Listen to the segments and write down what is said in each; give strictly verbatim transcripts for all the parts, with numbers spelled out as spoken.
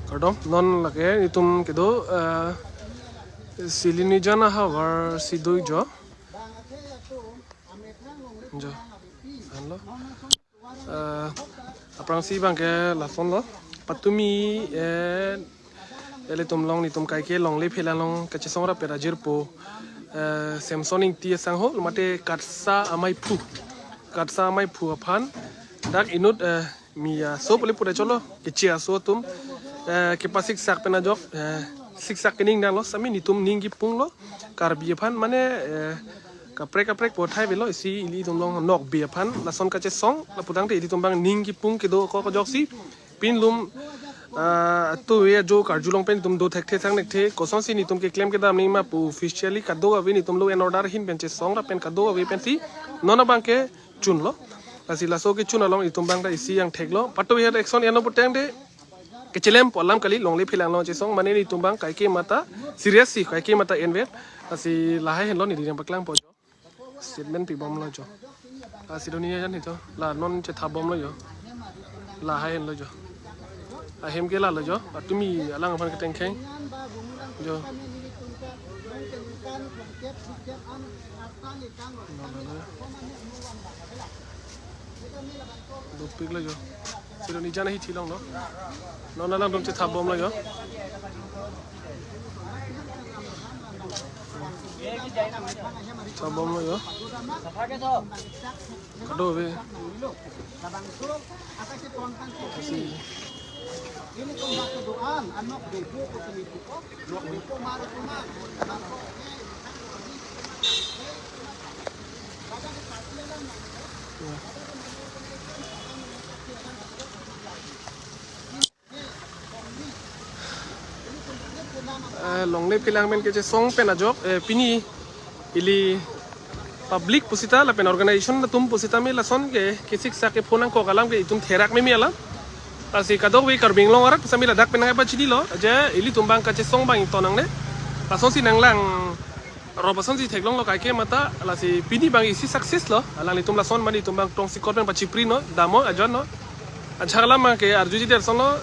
Kardom, non lake itum kedo, eh, Silonijan ahavar si do jo. Jo. Anlo. Eh, aphrangsi abangke lason lo. Patumi, eh, ilitum along nelitum kaike longle phelang along kachesong rapet ajirpo, eh, Samson Ingti asangho, mate Katsa Amaiphu. Katsa Amaiphu aphan dak inut, eh, mi aso pule pura cholo, keche aso atum, eh, kepasiksak pen ajok, eh, siksak kening nanglo, sami nelitum ning kipunglo, Karbi aphan mane, eh, kaprek kaprek pothai avelo, isi ilitum along nokbe aphan lason kachesong, lapu tangte ilitum abang ning kipung kedo ko ajoksi, pinlum, ah, atuve ajo karjulong pen itum do thekthe sang thekthe, kosonsi nelitum keklem kedam nangji ma pu officially kadokave nelitum law and order ahin pen chesong ra pen kadokave pensi non abangke chunlo. Lasi laso kechun along itum abang ta isi angthek lo. Patuve action eno putangte kechelempo alam kali, longle phelang along chesong mane nelitum abang kaike mata serious si kaike mata envet. Lasi lahai henlo neli nangpaklangpo jo. Statement pibomlo jo. Lasi doni ajan hito. La non chethabomlo jo. Lahai henlo jo. Ahem ke lalo jo. Patumi alang aphan ketengkheng. Jo. Dopiklo jo. Silonijan ahi thilonglo. Non alangtum chethabomlo jo. Thabomlo jo. Kadokave. Kasi. Eh, longle phelang pen kechesong pen ajok, eh, pini ili public pusita lapen organization atum pusita me lason ke kesiksak kephonangkok alam ke itum therak meme alam. Lasi kadokave Karbi Anglong arat pusami ladak pen nangpachinilo, aja ilitum abang kachesong abang ington nangne. Lasonsi nanglang rop asonsi theklonglo kaike mata, lasi pini abang isi success lo, alanglitum lason mane itum abang tongsi kot pen pachipri no, damnoi ajoine no. Ajahak alam abangke arjuji det asonlo,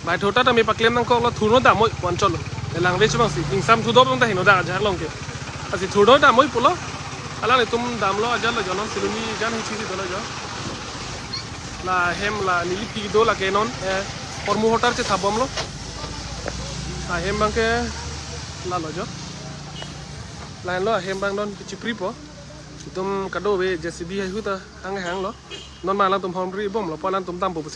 bai thota tame paklem nangkoklo, thurno damnoi pu anchotlo. Elang ve chubangsi, ingsam thu do abang ta heno dak ajahak along ke. Lasi thurno damnoi pulo, alanglitum damlo ajoine lo jo non, Silonijan ahi thiri dolo jo. La hem la neli phi do lake non, eh, hormu hotar chethabomlo. Ahem abangke lalo jo. Lahenlo ahem abang non kechipripo. Itum kadokave J C B hai ahut ta hanghanglo. Non ma alangtum hormu ribomlo, pu alangtum dampo pusi